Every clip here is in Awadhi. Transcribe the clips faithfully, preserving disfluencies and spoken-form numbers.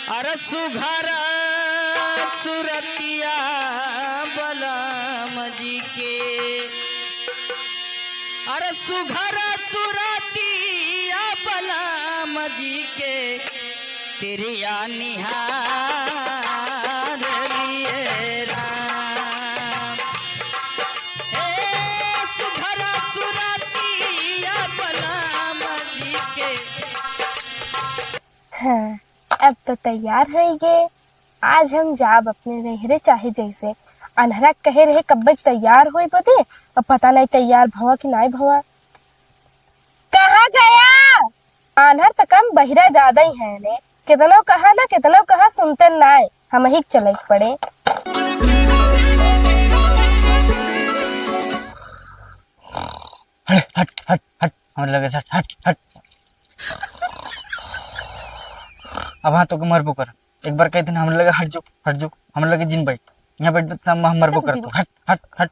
अरे सुघर सुरतिया बलम जी के, अरे सुघर सुरतिया बलम जी के, तिरिया निहार लिए राम। ए सुघर सुरतिया बलम जी के। हाँ, अब तो तैयार होइ गए। आज हम जाब अपने नैहरे, चाहे जैसे। अन्हरा कहे रहे कब्बे तैयार होई बदे, अब पता नहीं तैयार भवा कि नाई भवा। कहाँ गया? आन्हर त कम, बहिरा ज्यादा ही है ने। कितनो कहा ना, कितनो कहा, सुनते नाय। हम ही चले के पड़े। हट, हट, हट, हट, हमरे लगे से हट, हट, हट। अब हाँ तो के मरबो कर। एक बार कह दिन हमरे लगे हट जो, हट जो, हमरे लगे जिन बैठ। यहाँ बैठ तो हम मरबो कर तू। हट, हट, हट।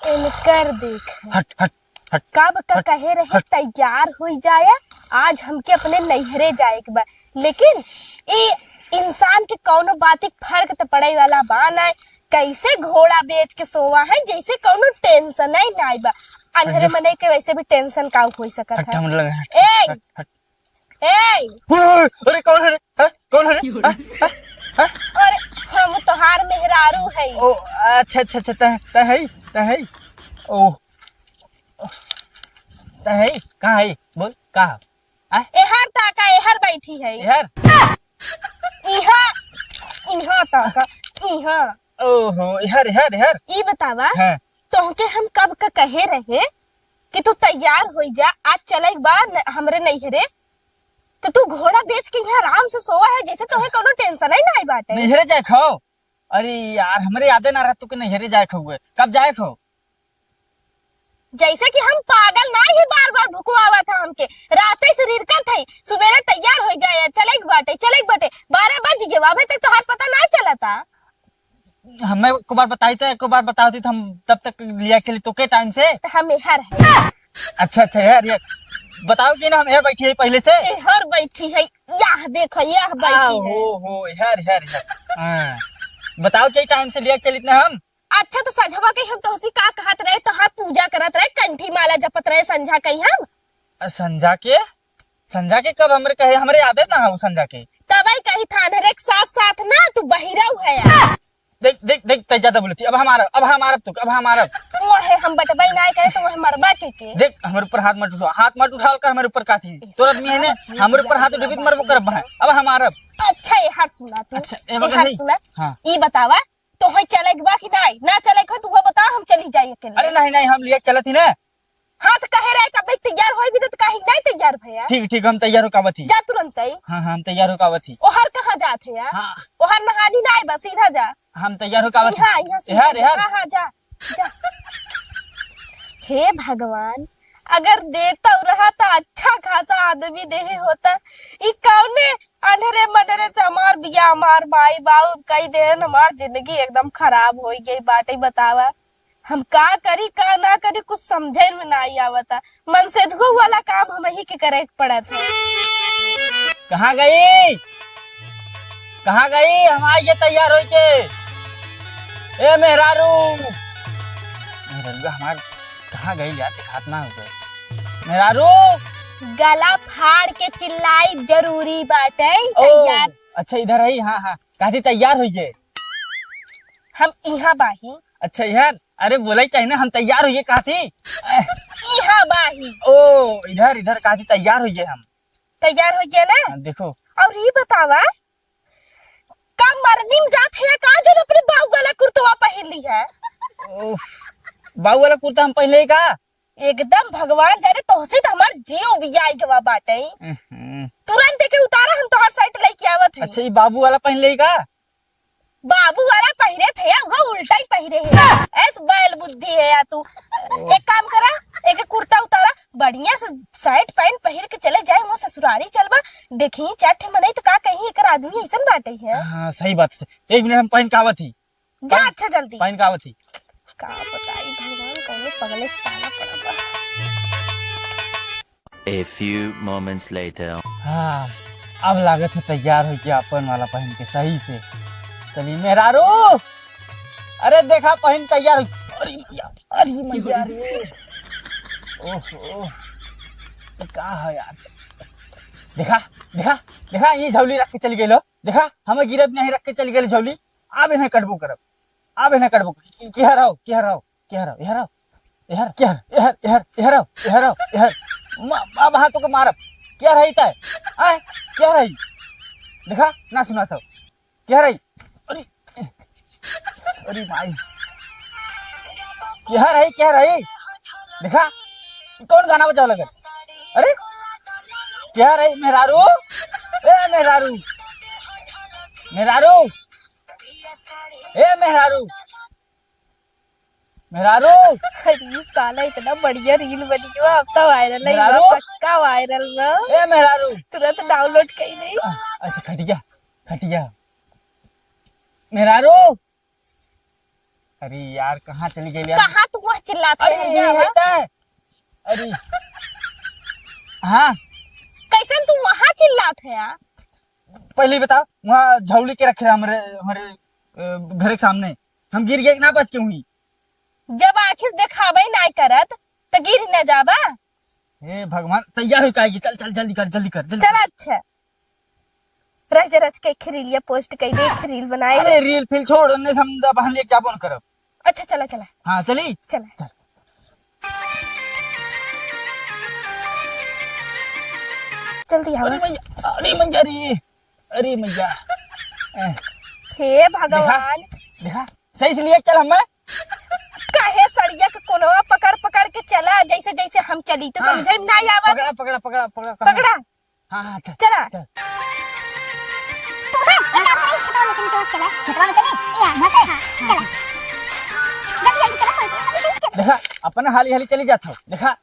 इनकर देख। हट, हट, हट, कब का हट, कहे रहे हट। तैयार होई जाया, आज हमके अपने नैहरे जाए के बा, लेकिन ई इंसान के कौनो बात के फर्क त पड़े वाला बा ना। कैसे घोड़ा बेच के सोवा है, जैसे कौनो टेंशन ही नाई बा। अंधेरे हट। मनई के वैसे भी टेंशन का होई सकत हट, है। हमरे लगे हट, ए! हट, हट। ए! ओए, अरे कौन है रे? हैं? कौन है रे? हैं? हैं? हैं? अरे हम तोहार मेहरारू है। ओ, अच्छा, अच्छा, अच्छा, तय, तय है, तय है। ओ, तय है, कहाँ है? बोल, कहाँ? हैं? एहर ताका, एहर बैठी है। एहर? इहाँ, इहाँ ताका, इहाँ। ओहो, एहर, एहर, एहर। ई बतावा, हाँ। तोहके हम कब का कहे रहे कि तू तैयार होई जा, आज चले बा न-, हमरे नैहरे, तो तू घोड़ा बेच के यहाँ आराम से सोवा है, जैसे तोहे कौनो टेंशन ही नाई बाटे। नैहरे जाए खाओ? अरे यार, हमरे यादे ना रहा तू के नैहरे जाए खाओ हुए। कब जाए खाओ? जैसे कि हम पागल ना ही, बार बार भुकवावा था हमके, रात ही शरीर का थे, सुबेरे तैयार हो जाए, चले के बाटे, चले के बाटे, बारह बज गए, अबे तक तोहार पता ना चला था। हमें एको बार बताई तो, एको बार बतावती तो हम तब तक लिया चली तो के टाइम से। तो हम एहर है। अच्छा, अच्छा, यार, यार, बताओ कि ना हम एहर बैठी है पहले से। एहर बैठी है, यह देखो, यह बैठी आ, है। हो, हो, यार, यार, यार। हाँ। बताओ कि टाइम से लिया चलित ना हम। अच्छा, तो सझवा के हम तोहसी का कहत रहे, तोहार पूजा करत रहे, कंठी माला जपत रहे संझा कहीं हम। आ, संझा के? संझा के कब हमरे कहे, हमरे यादे ना हो संझा के। तबई कही थान हर एक साथ साथ ना, तू बहिरऊ है यार। देख, देख, देख, तै ज्यादा बोलती। अब हम आरब, अब हम आरब तू, अब हम आरब। वहे हम बटबई ना करे तो वहे मरबा के के। देख, हमरे ऊपर हाथ मत उठा, हाथ मत उठा कर हमरे ऊपर काथी। तोर आदमी है ने, हमरे ऊपर हाथ उठेबी तो मरबो करब है। अब हम आरब। अच्छा, एहर सुना तू। अच्छा, ए बगल एहर है। सुना। हाँ। ई बतावा, तोहे चले के बा कि नाई? ना चले के हो, तू बता, हम चली जाई अकेले। अरे नहीं, नहीं, हम लिए चलत ही ना। हाँ, तो कहे रहे, कबे तैयार होई भी तो काहे नाई तैयार भैया? ठीक, ठीक, हम तैयार हो कावत ही। जा तुरंत आई। हाँ, हाँ, हम तैयार हो कावत ही। ओहर कहाँ जात है यार? हाँ। ओहर नहानी नाई बा, सीधा जा। हम तैयार हो कावत ही। हाँ, यहाँ सीधा एहर, जा। एहर। हाँ, हाँ, जा, जा। हे भगवान, अगर देता रहा तो अच्छा खासा आदमी देहे होता। ई कौने अंधरे मंधरे से हमार बिया, हमार माई बाबू कई देहन, हमार जिंदगी एकदम खराब होई गई बाटे। बतावा, हम का करी, का ना करी, कुछ समझे में ना आई आवता। मनसेधुआ वाला काम हम ही के करे के पड़त है। कहाँ गई? कहाँ गई? हम आ गए तैयार होई के। ए मेहरारू, मेहरारू हमार कहाँ गई यार? दिखात ना हो गए। मेहरारू, गला फाड़ के चिल्लाई जरूरी बाटे। ओ, तैयार। अच्छा, इधर आई। हाँ, हाँ, कहती तैयार होई के। हम इहाँ बाही। अच्छा, इहाँ? अरे, बोले चाहिए ना, हम तैयार होई के कहती। इहाँ बाही। ओ, इधर, इधर कहती तैयार होई के हम। तैयार होई के ना? हाँ, देखो। और ई बतावा, का मरनी में जात है का, जो अपने बाऊ वाला कुर्तवा पहन ली है? उफ, बाऊ वाला कुर्ता हम पहले ही का? एकदम भगवान जाने, तोहसे तो हमार जियो बियाई गवा बाटे। हम्म। तुरंत एके उतारा, हम तोहार सेट लेके आवत है। अच्छा, ई बाबू वाला पहन ले का? बाबू वाला पहिरे थे, वो उल्टा ही पहिरे है। ऐस बैल बुद्धि है या तू। एक काम करा, एक कुर्ता उतारा, बढ़िया से शर्ट पैंट पहिर के चले जाए, वो ससुरारी चलबा। देखी, चार ठे मनई तो का कहीं, एकर आदमी ऐसन बाटे है। हाँ, सही बात है। एक मिनट, हम पहन के आवत ही। जा, पहन, अच्छा, जल्दी। पहन के आवत ही। का बताई भगवान, कौनो पगले से पाला पड़ल बा। A few moments later. हाँ, अब लागत है तैयार होइ के आपन वाला पहिन के सही से। चली मेहरारू, अरे देखा पहिन तैयार होइ। अरे मैया, अरे मैया रे। ओहो, ई का है यार? देखा, देखा, देखा, ई झौली रख के चली गइल हो। देखा, हमें गिरब नहीं रख के चली गइल झौली। अब इन्हें कटबो करब, अब इन्हें कटबो। कि-, किहर हो, किहर हो? केहर, एहर, एहर, केहर, एहर, एहर, एहर, एहर, एहर। मा-, अब हाँ तोके मारब। केहर है तै? आय, केहर है? देखा, ना सुनात हो। केहर है? अरे, अरे माई। केहर है, केहर है? देखा, ई कौन गाना बजावे लगल? अरे, केहर है मेहरारू? ए मेहरारू, मेहरारू, ए मेहरारू, मेहरारू। अरे साला, इतना बढ़िया reel बनी हुआ, अब तो viral है, मेहरारू। पक्का viral बा। ए मेहरारू। तुरंत download कई दे। आ, अच्छा, खटिया, खटिया। मेहरारू। अरे यार, कहाँ चली गई यार? कहाँ तू वहाँ चिल्लात है? अरे, ये है तै? अरे। हाँ। कैसन तू वहाँ चिल्लात है यार? पहले ही बता, वहाँ झौली के रखे रहे हमरे, हमरे, अ, घर के सामने। हम गिर गए कि ना बच के हुई? जब आँखी से देखाबे नाय करत, त गिर न जाबा। हे भगवान, तैयार हो काहे की? चल, चल, जल्दी कर, जल्दी कर, जल्दी चल, कर। अच्छा। रच रच के एक reel या post कई दे, एक reel बनाए। अरे, reel फील छोड़, नहीं हम बहन लेके जाबो न करब। अच्छा, चला, चला। हाँ, चली? चला। चल। जल्दी आओ। अरे मैया, अरे मैया रे, अरे मैया। ए। हे भगवान। देखा, देखा, सही से लिए चल हमें। काहे सड़िया के कोनवा पकड़ पकड़ के चला, जैसे जैसे हम चली तो हाँ। समझे में ना आवत। पकड़ा, पकड़ा, पकड़ा, पकड़ा, पकड़ा। पकड़ा। हाँ, हाँ, चल, चला। चल। तो हाँ, एक काम करी, खेतवा में से नीचे चला, खेतवा में चली, या, वहाँ से, हाँ, चला। जल्दी, जल्दी चला, कोई चला, जल्दी, जल्दी चला। देखा, अपने हाली हाली चली जात हो। देखा,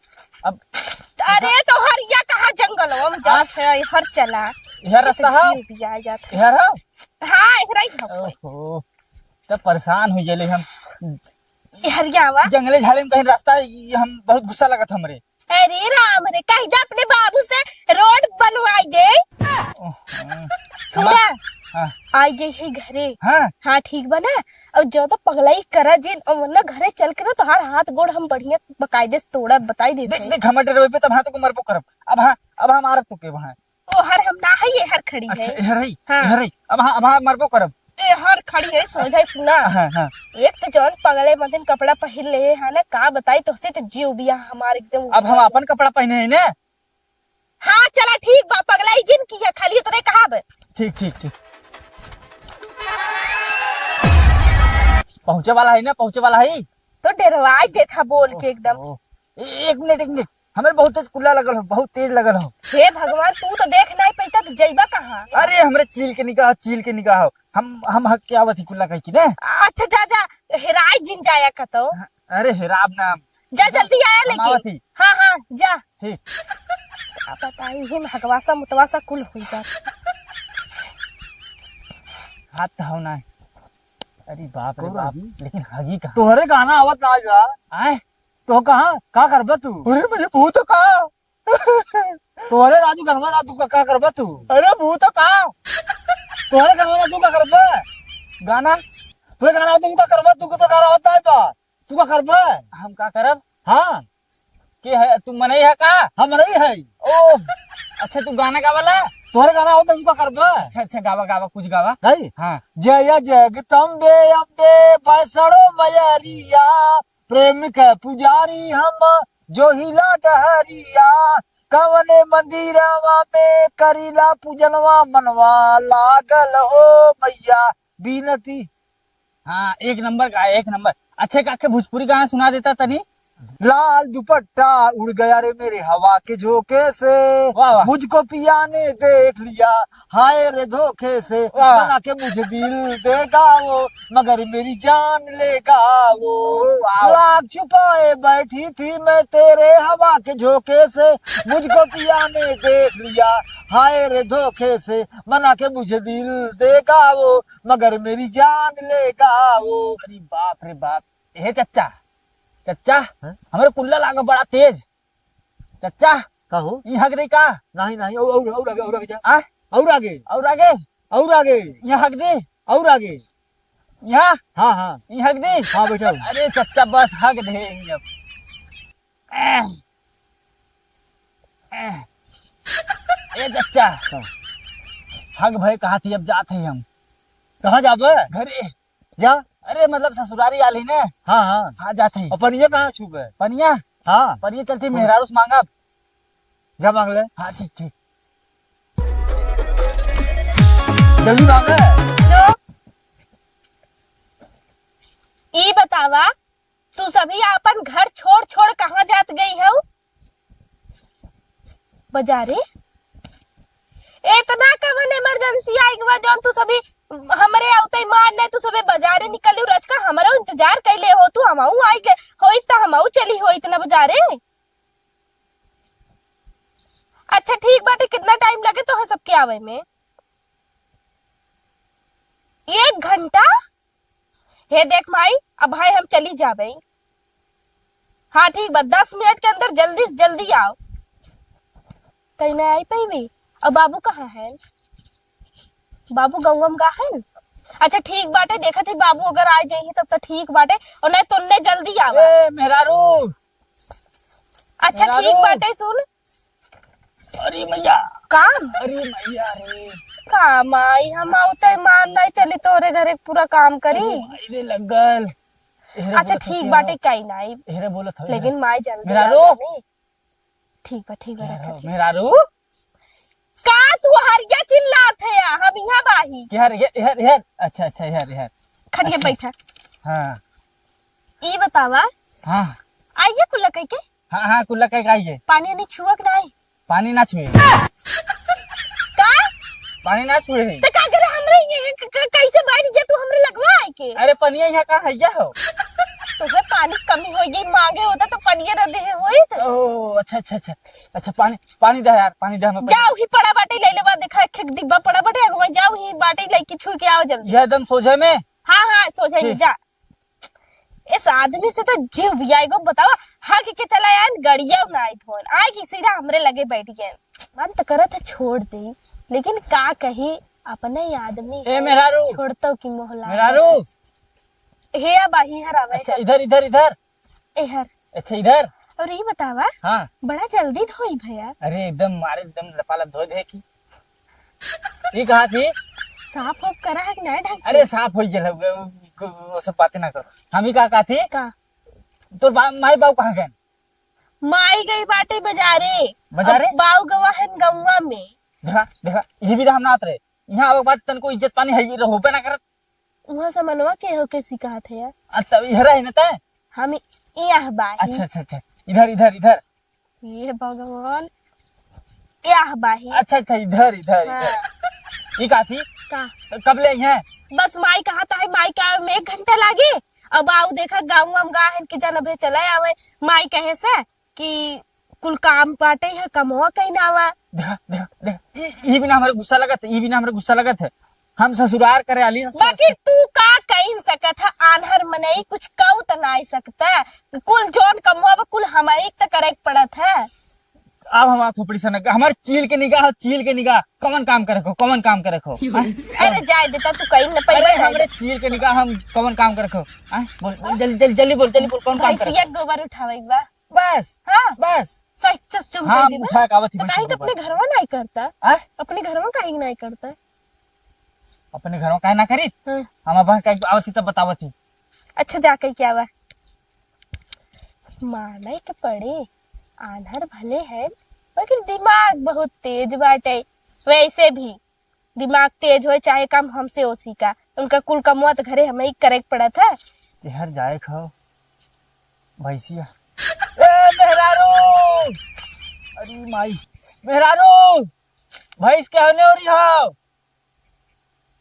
अरे, तो हर या कहाँ जंगल हो, हम हाँ? जात है, हर चला। इहर रास्ता है? जीव भी आ जात है। इहर है? हाँ, इहर ही है। ओहो, तो परेशान हो गेले हम। इहर या आवा। जंगले झाड़ी में कहीं रास्ता है, ये हम बहुत गुस्सा लगत हमरे। अरे राम रे, कह दे अपने बाबू से रोड बनवाई दे। ओहो। सुना, हाँ। आई गई है घरे। हाँ। हाँ, ठीक बा ना? और ज्यादा पगलाई करा जिन, और वरना घरे चल के ना तोहार हाथ गोड़ हम बढ़िया बकायदे से तोड़ा, बताई देते देख, हैं। देख, हम डरवे पे तब हाँ तो को मरबो करब। अब हाँ, अब हम मारब तो के वहाँ। ओ हर हम ना है, ये हर खड़ी अच्छा, है। एहर है? हाँ। एहर है? अब हाँ, अब हाँ मरबो करब। ए हर खड़ी है, सोझा ही सुना। हाँ, हाँ। एक तो जौन पगले मतिन कपड़ा पहिर ले है ना, का बताई तोहसे, तो जीव बिया हमार एकदम अब हम अपन कपड़ा पहने हैं ना? हाँ, चला ठीक बा, पगलाई जिन की है, खाली उतरे कहा बे। ठीक, ठीक, ठीक। पहुँचे वाला है ना, पहुँचे वाला है। तो डरवाई देत हा बोल के एकदम। ओहो। ए-, एक मिनट, एक मिनट, हमें बहुत तेज कुल्ला लगल हो, बहुत तेज लगल हो। हे भगवान, तू तो देख नहीं पैता तो जइबा कहाँ? अरे, हमरे चील के निगाह, चील के निगाह हो। हम, हम हक के आवत ही कुल्ला कह की ने। अच्छा, जा, जा, हेराई जिन जाया कतो। अरे, हेराब ना हम। जा, जल्दी आया हम लेके। आवत ही। हाँ, हाँ, जा। ठीक। का बताई, हिम हगवासा मुतवासा कुल हुई जात। हाथ तो हो ना। अरे बाप रे कौन बाप, राजू? लेकिन हगी कहाँ? तोहरे गाना आवत ना आइबा। आए? तो कहाँ? का करबा तू? अरे मुझे भूत का। तोहरे राजू गनवा ना तू का, का करबा तू? अरे भूत का। तोहरे गनवा ना तू का करबा? गाना? तोहरे गाना तू का करबा? तू को तो गाना आवत ना आइबा। तू का करबा? हम का करब? हाँ। के है? तू मनई है का? हम मनई है। ओ, अच्छा, तू गाना गावाला? तोहरे गाना हो तो उनका कर दो। अच्छा, अच्छा, गावा, गावा, कुछ गावा। नहीं? हाँ। जय जगदम्बे अम्बे बैसड़ो मयरिया, प्रेम के पुजारी हम जो हिला डहरिया, कवने मंदिरवा में करीला पूजनवा मनवा लागल हो मैया, बीनती। हाँ, एक नंबर का, एक नंबर। अच्छे काके भोजपुरी गाना सुना देता तनी। लाल दुपट्टा उड़ गया रे मेरे हवा के झोंके से, वाह, वाह। मुझको पिया ने देख लिया हाय रे धोखे से, वाह, वाह। बना के मुझे दिल देगा वो, मगर मेरी जान लेगा वो। वाह। लाख छुपाए बैठी थी मैं तेरे हवा के झोंके से, मुझको पिया ने देख लिया हाय रे धोखे से, बना के मुझे दिल देगा वो, मगर मेरी जान लेगा वो। अरे बाप रे बाप। ए चच्चा, चच्चा, हाँ? हमरे कुल्ला लागो बड़ा तेज। चच्चा, का हो? ई हक दे का? नहीं, नहीं, और, और, और आगे, और आगे जा। आ? और आगे। और आगे? और आगे। यहाँ हक दे। और आगे। यहाँ? हाँ, हाँ। ई हक दे। हाँ, बैठा हो। अरे चच्चा, बस हक दे ही अब। ए चच्चा, हाँ। हक भय कहा थी, अब जात है हम। कहाँ जाबे? घरे। जा। अरे मतलब ससुरारी आली ने। हाँ, हाँ। हाँ, जात है। और पनिया कहाँ छूबे? पनिया? हाँ। पनिया चलती हाँ। मेहरारू से मांगब। जा मांग ले। हाँ, ठीक, ठीक। जल्दी मांगे। लो। ई बतावा, तू सभी आपन घर छोड़ छोड़ कहाँ जात गई हो? बजारे? इतना कवन emergency आई गवा जौन तू सभी हमरे आउते मान नहीं, तू सभी बजारे निकली रचका हमरो इंतजार कैले हो तू, हमहू आई गए होई त हमहू चली होई इतना बजारे। अच्छा ठीक बाटे, कितना टाइम लगे तोहे सबके आवे में? एक घंटा? हे देख माई, अब भाई हम चली जाबे। हाँ ठीक बा, दस मिनट के अंदर जल्दी से जल्दी आओ। कहीं ना आई पैबी? और बाबू कहाँ है? बाबू गौवा में गा है? अच्छा ठीक बाटे, देखत ही बाबू अगर आ जाइए तब तो ठीक बाटे, और नहीं तो ने जल्दी आवा। ए मेहरारू, अच्छा, ठीक मेहरारू। बाटे, सुन। अरे मैया। काम? अरे मैया रे। काम आई, हम आउते मान नहीं चली तोरे घरे पूरा काम करी। अरे माई रे लगल। एहरे अच्छा, बोलत हो ठीक के बाटे, हो? कहीं नहीं। एहरे बोलत हो, लेकिन एहरे। माई जल्दी मेहरारू। आ जानी। ठीक बा, ठीक बा, मेहरारू, रखत ही। मेहरारू। का तू हरिया चिल्लात है? हम यहाँ बाही। यार, ये, यार, यार। अच्छा, अच्छा, यार, यार। खटिया अच्छा। बैठा। हाँ। ई बतावा। हाँ। आइए कुल्ला कह के। हाँ, हाँ, कुल्ला कह के आइए। पानी नहीं छुअक नहीं? पानी ना छुए। का? पानी ना छुए है। तो का करे हमरे ये क-, क-, कैसे बैठ गया तू हमरे लगवा आए के? अरे पनिया यहाँ कहाँ है, यह हो? तो है पानी कमी हो गई, मांगे होता तो पनिया ना दे होई तो। ओह, अच्छा, अच्छा, अच्छा। अच्छा, पानी, पानी दे यार, पानी दे हमें, पानी। जाओ ही पड़ा बाटे, ले लेवा, देखा एक, एक डिब्बा पड़ा बाटे, अगवा जाओ ही बाटे, लेके छू के आओ जल्दी। यह एकदम सोझे में? हाँ, हाँ, सोझे में, ठीक। जा। इस आदमी से तो जीव भी आएगो, बतावा, हक के चला आयन, गड़िया ना आई धोन, आए कि सीधा हमरे लगे बैठ गए। मन तो करत है छोड़ दे, लेकिन का कही, अपने ही आदमी ए है, मेहरारू। छोड़तो की मोहला। मेहरारू। हे अब ही हर आवे अच्छा, है। इधर, इधर, इधर। एहर। अच्छा, इधर? और ये बतावा, हाँ। बड़ा जल्दी धोई भैया। अरे, एकदम मारे, एकदम लपालप धोई दे की। ये कहा थी? साफ हो करा है कि नहीं ढंग से? अरे, साफ होई गेल, वो, वो, वो सब बातें ना करो। हम ही का कहा थी? का? तो बा-, माई बाबू कहाँ गए? माई गई बाटे बजारे। बजारे? अब बाऊ गवा है गौवा में। देखा, देखा, ये भी तो हम ना रहे। यहाँ आवक बाद तनको इज्जत पानी है, ये होबे ना करत। उहाँ से मनवा के हो के सिखात है यार। आ, तब इहरा है ना तै? हम यह बाही। अच्छा, अच्छा, अच्छा। इधर, इधर, इधर। ये भगवान, यह बाही। अच्छा, अच्छा, इधर, इधर, इधर। हाँ। ई का थी? का? तो कब ले आई हैं? बस माई कहा था, माई का में एक घंटा लागे। अब आऊ देखा, गाँव हम गा हन कि जन अबे चले आवे। माई कहे से कि कुल काम बाटे है, कमवा कहीं ना आवा। देखा, देखा, देखा, ई, ई बिना हमरे गुस्सा लगत है, ई बिना हमरे गुस्सा लगत है। हम ससुरार करे आली ससुर- बाकी तू का कहीं सकत है, आन्हर मनई कुछ कऊ त नाई सकता। कुल जौन कमवा बा, कुल हमही त करे के पड़त है। अब हमार खोपड़ी सनक, हमार चील के निगाह, चील के निगाह, कौन काम करे को, कौन काम करे को? हाँ? अरे जाए देता, तू कहीं न पहले अरे जाए हमरे दे। चील के निगाह, हम कौन काम करे को? हाँ? बोल, बोल, जल्दी, जल्दी, जल्दी बोल, जल्दी बोल, कौन काम करे भैंसिया को? गोबर उठावे के बा। बस, हाँ। बस। सच, सच, चुप हाँ, कर दे। उठा के आवत ही तो भैंसिया काहे के गोबर। अपने घरवा नहीं करता? हाँ? अपने घरवा काहे नहीं करता? अपने घरवा काहे ना करी? हाँ। हम अब कहीं आवत ही तब बतावत ही। अच्छा, जा कहीं क्या बा? माने के पड़े, आन्हर भले है, मगर दिमाग बहुत तेज बाटे। वैसे भी दिमाग तेज होए चाहे काम हमसे ओसी का, उनका कुल कमवा त घरे हमही करे के पड़त है। यार जाए खाओ भैंसिया। ए मेहरारू! अरे माई, मेहरारू! भैंस के हने ओरी हो?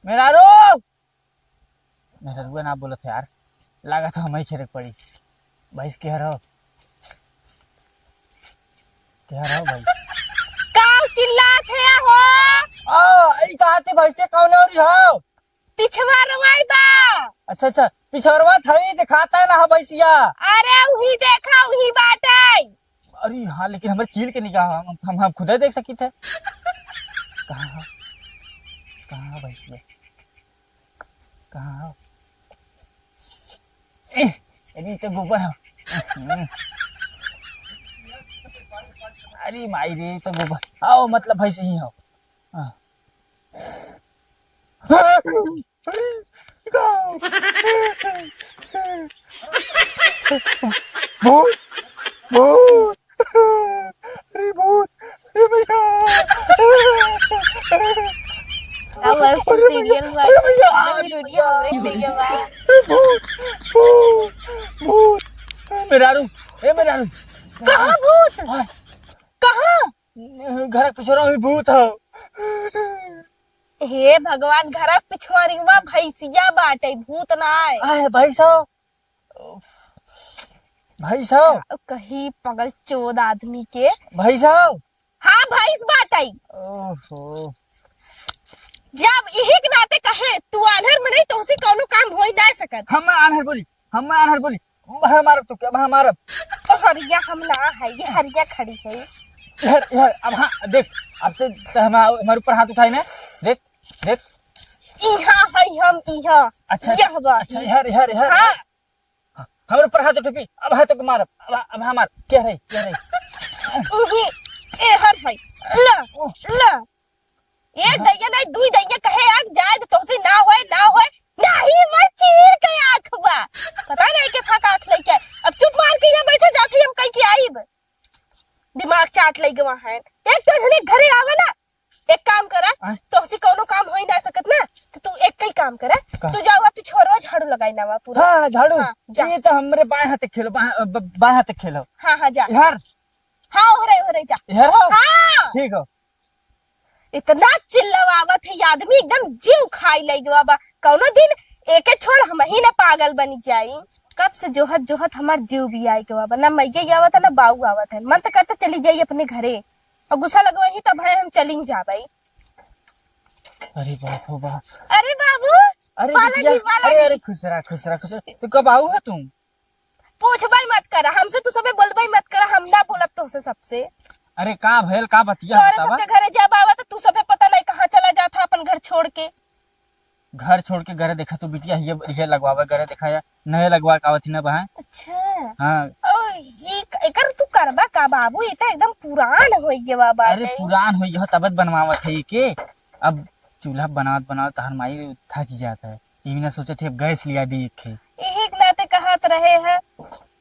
मेहरारू! मेहररुआ ना बोलत है यार, लागत है हमही खेरे के पड़ी। भैंस के हर हो? के हर हो भैंस? काऊ चिल्लात है हो? आ, ई कहत ही भैंसे कौन ओरी हो? पिछवा रवाई बा। अच्छा, अच्छा, पिछवरवा थई दिखाता है ना हो भैंसिया। अरे उही देखा, उही बाटे। अरे हाँ, लेकिन हमरे चीर के निगाह, हम, हम, हम खुदे देख सकित है। कहाँ है? कहाँ है भैंसिया? कहाँ है? ए, अरे, ई तो गोबर है। हम्म। अरे माई रे, ई तो गोबर। आओ, मतलब भैंस ही हो। हाँ। भूत, भूत, अरे भूत, अरे भैया। का मस्त अरे भैया, serial बा। अरे भैया, अरे भैया, हमरे भैया। अरे भूत, भूत, भूत। मेहरारू, ए मेहरारू। कहाँ भूत? हाँ। कहाँ? घर के पिछोरा में भूत हो। हे भगवान, घर के पिछवारी में भैंसिया बाटे, भूत ना आए। आए, भैंस हो। भैंस हो। कहीं पगल चोद आदमी के। भैंस हो। हाँ, भैंस बाटे। ओहो। जब इही के नाते कहे, तू आन्हर में नहीं, तोहसे कौनो काम होई ना सकत। हम आन्हर बोली, हम आन्हर बोली। हम मारब तो क्या, हम मारब। तो हरिया हम ना है, ये हरिया खड़ी है। यार, यार, अब हाँ, देख, अब से, से हम, हमारे ऊपर हाथ उठाई ना। देख, देख। इहाँ है हम, इहाँ। अच्छा, यह बात। अच्छा, यार, यार, यार। हाँ। हाँ, हमरे ऊपर हाथ उठेबी, अब हाथ के मारब, अब, अब हमार, क्या रे, क्या रे? उही, ए हर है, ला, ला। एक दैया नहीं, दुई दैया कहे आग जाए तो तोसे ना होए, ना होए, नहीं, मैं चीर के आँख बा। पता नहीं के फाका आँख लइके। अब चुप मार के यहाँ बैठे जाते ही हम कहीं के आइब। दिमाग चाट लइके वहाँ है। एक तो इन्हें घरे आवे ना, एक काम करा, आय। तोहसे कौनो काम हो ही ना सकत ना, तो तू एक ही काम करा, का? तू जाओ, आप पिछोरवा झाड़ू लगाई ना वहाँ पूरा। हाँ, हाँ, झाड़ू। हाँ, जा। ये तो हमरे बाएं हाथ खेलो, बाएं, ब-, बाएं हाथ खेलो। हाँ, हाँ, जा। यार। हाँ, हो रहे, हो रहे, जा। यार हो? हाँ। ठीक हो। इतना चिल्लवावत है ये आदमी, एकदम जीव खाई लग गवा बा। कौनो दिन एके छोड़ हम ही ना पागल बनी जाई। कब से जोहत जोहत हमार जीव भी आई गवा बा, ना मैया आवत है ना बाऊ आवत है। मन तो करता चली जाई अपने घरे, और गुस्सा लगवा ही तब है हम चलिन जाबई। अरे बाप हो बाप। अरे बाबू, अरे बालाजी, बिटिया, बालाजी। अरे, अरे, खुश रहा, खुश रहा, खुश रहा। तू कब आऊ है तू? पूछबई मत करा, हमसे तू सबे बोलबई मत करा, हम ना बोलब तोहसे सबसे। अरे का भयल, का बतिया तोरे बतावा? सबके घरे जब आवा तो तू सबे पता नहीं कहाँ चला जाता अपन घर छोड़ के। घर छोड़ के घरे देखा तू बिटिया, ये, ये लगवावे घरे देखा या नए लगवा के आवत ही ना बहा। अच्छा। हाँ। ओ, ये क-, एकर तू करबा का बाबू? ये तो एकदम पुरान हो गया बा अरे बाटे। पुरान हो गया, तबत बनवावत है ये के। अब चूल्हा बनावत बनावत तहार माई थक जात है। ई ना सोचत ही अब गैस लिया दी एक ठे। यही के नाते कहत रहे है,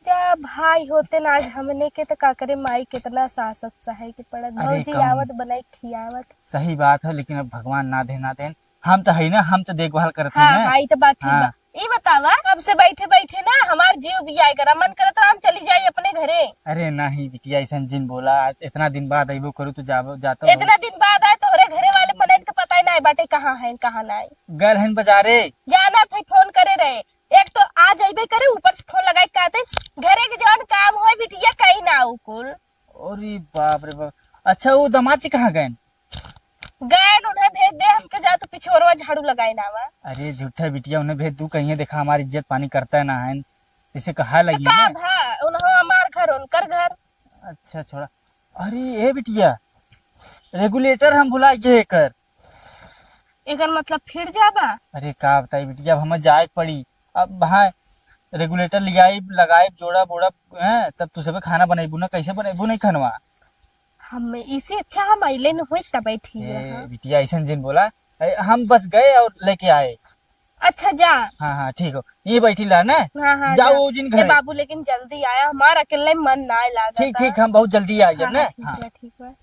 जा भाई होते ना आज हमने के तो का करे, माई कितना सासत सहे के पड़त। अरे भौजी कम। आवत बनाई खियावत। सही बात है, लेकिन अब भगवान ना दे ना देन, हम तो है ना, हम तो देखभाल करत हाँ, है ना। हाँ, ई तो बात ठीक हाँ। बा। ई बतावा, कब से बैठे बैठे ना हमार जीव बियाए करा, मन करत रहा हम चली जाई अपने घरे। अरे नहीं बिटिया, ऐसन जिन बोला, इतना दिन बाद अइबो करू तो जाबो, जातो हो। इतना दिन बाद आए, तोहरे घरे वाले मनन के पता ही ना बाटे कहाँ है, कहाँ ना है। गल हन बाजारे। जाना था, फोन करे रहे। एक तो आ जाइबे करे, ऊपर से फोन लगाई के कहते, घरे के जवन काम होए बिटिया, कहीं ना आऊ कुल। अरे बाप रे बाप। अच्छा, वो दामाद जी कहाँ गए? गए, उन्हें भेज दे, हमके जा तो पिछोरवा झाड़ू लगाए ना आवा। अरे झूठा बिटिया, उन्हें भेज दू, कहीं देखा हमारी इज्जत पानी करता है ना है, इसे कहा तो लगी का ना। भा, उन्हें हमार घर, उनकर घर। अच्छा छोड़ा। अरे ए बिटिया, रेगुलेटर हम भुला गए एकर। एकर मतलब फिर जाबा? अरे का बताई बिटिया, अब हमें जाए के पड़ी। अब हाँ, रेगुलेटर लियाई, लगाई, जोड़ा बोड़ा, हैं, तब तू सबे खाना बनैबू ना, कैसे बनैबू नहीं खनवा? हम, इसे अच्छा हम अइले न होई तब ठीक ए, रहा। बिटिया, ऐसन जिन बोला। ए, हम बस गए और लेके आए। अच्छा, जा। हाँ, हाँ, ठीक हो। ये बैठी ला ना। हाँ, हाँ, जाओ जा। वो जिन ए, घरे। बाबू, लेकिन जल्दी आया, हमार अकेले मन ना लागत ठीक, बा। ठीक, हम बहुत जल्दी आ जाए हाँ, ना। हाँ, ठीक हाँ। बा, ठीक बा।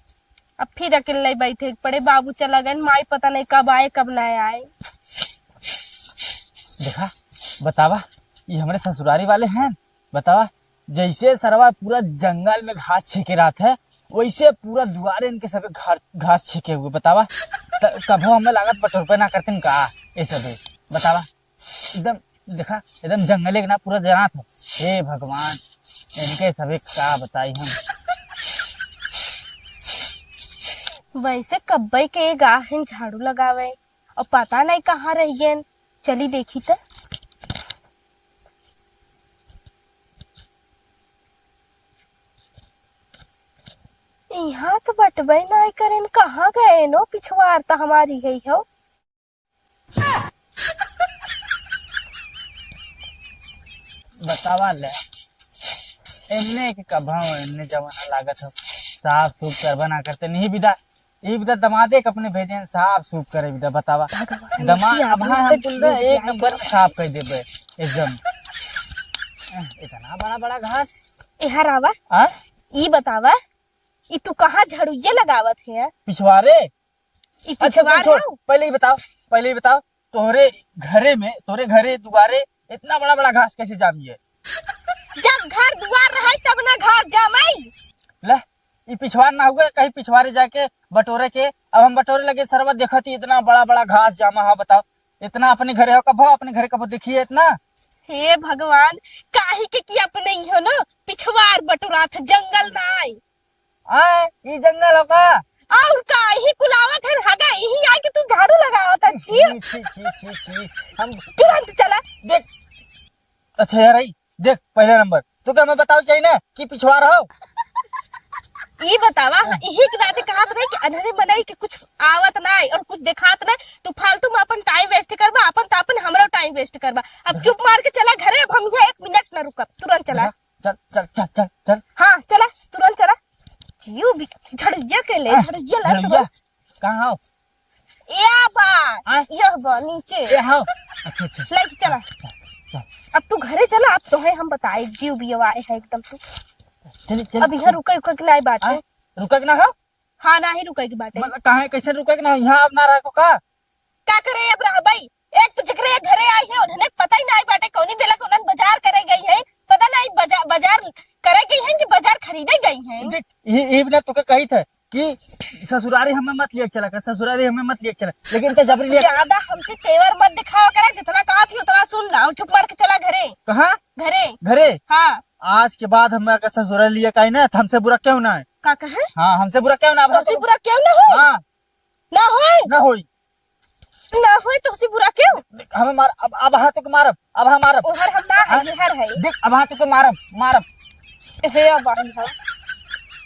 अब फिर अकेले बैठे के पड़े, बाबू चला गए, माई पता नहीं कब आए, कब ना आए। देखा, बतावा, ये हमरे ससुरारी वाले हैं, बतावा, जैसे सरवा पूरा जंगल में घास छेके रहत है, वैसे पूरा दुआरे इनके सबे घा-, घास छेके हुए, बतावा। त-, कभो हमें लागत बटोरबे ना करते का, ये सबे, बतावा। एकदम, देखा, एकदम जंगले के ना पूरा जनात है। हे भगवान, इनके सबे का बताई हम। वैसे कब्बे के गाहिन झाड़ू लगावे, और पता नहीं कहाँ रह गए। चली देखी त। यहाँ तो बटबे नाहीं करेन, कहाँ गएन हो? पिछवार तो हमारी है हो। बतावा ले, एमने के कब हो, एमने जमाना लागत हो, साफ सूफ करबा ना करते, नहीं बिदा, ई बिदा दमादे के अपने भेजे हैं, साफ सूफ करे बिदा, बतावा। भगवान, दमा-, ऐसी आदमी अब हाँ, से हम तुम जिंदगी एक आई नंबर में साफ कर देबे, एकदम। एह, इतना बड़ा बड़ा घास। एहर आवा, आ? ई बतावा, ई तू कहाँ झड़ुइया लगावत है? पिछवारे। ई अच्छा, पिछवार तुम छोड़, हौ? पहले ही बताओ, पहले ही बताओ, तोहरे घरे में, तोहरे घरे दुआरे इतना बड़ा बड़ा घास कैसे जामी है? जब घर दुआर रहे तब ना घास जामई। ले, ई पिछवार ना हुआ, कहीं पिछवारे जाके बटोरे के। अब हम बटोरे लगे, सरवा देखत ही इतना बड़ा बड़ा घास जामा है, बताओ, इतना अपने घरे हो कब हो, अपने घरे कब हो, देखिए इतना। हे भगवान, काहे के कि अपने ही हो ना, पिछवार बटोरात, जंगल ना आई। आ, ई जंगल हो का? और का, यही कुलावत है, हगा, यही आके तू झाड़ू लगावत है, छी। छी, छी, छी, छी, छी। हम तुरंत चला। देख, अच्छा यार, आई, देख, पहला नंबर, तू क्या हमें बताओ चाहिए ना कि पिछवार हो? ई बतावा, यही के नाते कहत रहे कि अनहरे मनई के कुछ आवत नाई और कुछ देखात नाई, तू फालतू में अपन टाइम वेस्ट करबा, अपन तो अपन हमरो टाइम वेस्ट करबा। अब चुप मार के चला घरे, अब हम यहाँ एक मिनट ना रुकब, तुरंत चला। हाँ, चल, चल, चल, चल, चल। हाँ, चला, तुरंत चला। जियो भी झड़िया के ले, हाँ, झड़िया ला झड़िया। तुरंत। कहाँ हो? या बा, आय? यह बा, नीचे। ए, हाँ। अच्छा, अच्छा। लेके चला। चल, चल। अब तू घरे चला, अब तोहे हम बताए, जीव भी आए है एकदम तू। चल, चल। अब यहाँ रुके, रुके के नाई बाटे। आय? रुके के ना हो? हाँ, नाही रुके के बाटे। मतलब, काहे, कैसे रुके के ना हो? यहाँ अब ना रखो का? का करे अब रहबई? एक तो जेकरे घरे आई है, उन्हें पता ही नाई बाटे, कौनी बेला कौनन बाजार करे गई है, पता नाई बजा-, बाजार करे गई है कि बाजार खरीदे गई है। देख, ये, ये बिना तोके कही थे कि ससुरारी हमें मत लिए चला कर, ससुरारी हमें मत लिए चला, लेकिन ते जबरी लिए। ज्यादा हमसे तेवर मत दिखावा करा, जितना कहा थी उतना सुन ला और चुप मार के चला घरे। कहाँ? घरे। घरे? हाँ। आज के बाद हमें अगर ससुरारी लिए का आई ना, तो हमसे बुरा क्यों ना है? का कहे? हाँ, हमसे बुरा क्यों ना, अब तो हमसे बुरा क्यों ना हो? हाँ। ना होई? ना होई। ना होई तो उसे बुरा क्यों? हमें मार, अब, अब हाथ के मारब, अब हम मारब। ओहर हम ना है, हाँ? एहर है। देख, अब हाथ के मारब, मारब। हे अब आई हो।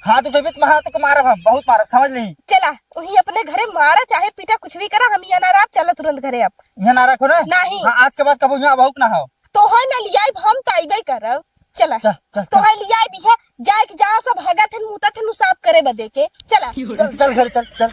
हाथ उठेबी तो हाथ के मारब हम, बहुत मारब, समझ ली। चला, वही अपने घरे मारा, चाहे पीटा, कुछ भी करा, हम यहाँ ना रहा, चला तुरंत घरे अब। यहाँ ना रखो ना? नहीं। हाँ, आज के बाद कबो यहाँ अब ना हो। तोहे ना लियाइब, हम तो अइबे करब। चला। चल, चल, चल। तोहे लियाइब है, जाए के जहाँ सब हगत हन, मुतत हन, उ साफ करे बदे के। चला। चल, चल घरे, चल, चल।